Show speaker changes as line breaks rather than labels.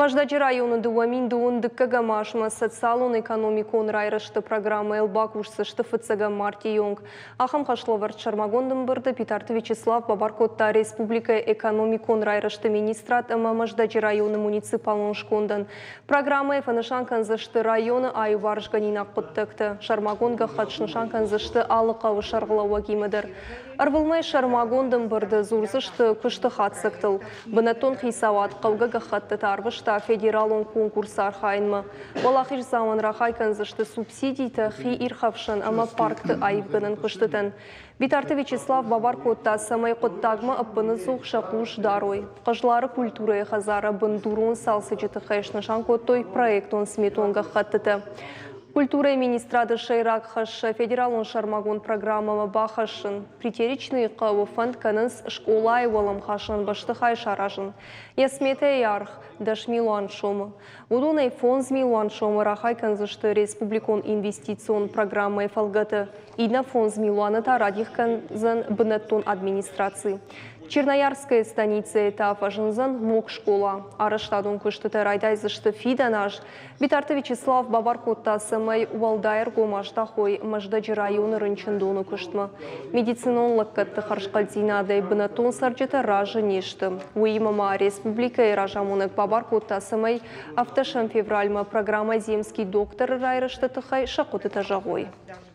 Мӕздӕджы районы 2020 дыккӕгӕм азмӕ социалон-экономикон райрӕзты программӕйыл бакусдзысты фыццӕгӕм мартъийы онг. Ахӕм хӕслӕвӕрд сӕрмагонд ӕмбырды Битарты Вячеслав бабар кодта республикӕйы экономикон райрӕзты министрад ӕмӕ Мӕздӕджы районы муниципалон скондӕн. Программӕйы фӕнысан кӕндзысты районы аиуварсгӕнинаг хъуыддӕгтӕ, сӕрмагонд гӕххӕтт снысан кӕндзысты алы хъӕуы сӕргълӕууӕгимӕ дӕр. Ӕрвылмӕй сӕрмагонд ӕмбырды дзурдзысты куысты хатдзӕгтыл. Бынӕттон хицауад хъӕугӕ гӕххӕттытӕ арвыста федералон конкурсы архайынмӕ. Уӕлахиздзауӕн рахай кӕндзысты субсидитӕ хи ирхӕфсӕн ӕмӕ паркты аивгӕнӕн куыстытӕн. Битарты Вячеслав бабар кодта, цӕмӕй хъуыддагмӕ ӕппыныдзух сӕ хъус дарой. Хъызлары культурӕйы хӕдзары бындурон цалцӕджы тыххӕй снысан кодтой проектон-сметон гӕххӕттытӕ. Культурӕйы министрады сӕйраг хӕс федералон сӕрмагонд программӕмӕ бахӕссын. Притеречныйы хъӕуы фӕнд кӕнынц скъолайы уӕлӕмхасӕн бӕстыхай саразын. Йӕ сметӕйы аргъ 10 милуан сомы. Уыдонӕй 5 милуан сомы рахай кӕндзысты республикон инвестицион программӕйы фӕлгӕты. Иннӕ 5 милуаны та радих кӕндзӕн бынӕттон администраци. Черноярская станицӕйы та фӕзындзӕн ног скъола. Арӕзтадон куыстытӕ райдайдзысты фидӕн аз. Битарты Вячеслав бабар кодта, цӕмӕй уӕлдай ӕргом аздахой Мӕздӕджы районы рынчындоны куыстмӕ. Медицинон лӕггӕдты хӕрзхъӕддзинадӕй бынӕттон цӕрджытӕ разы не сты. Уыимӕ ма республикӕйы разамонӕг бабар кодта, цӕмӕй ӕвдӕсӕм февральмӕ программӕ «Земский доктор»-ы райрӕзты тыххӕй сӕ хъуыдытӕ зӕгъой.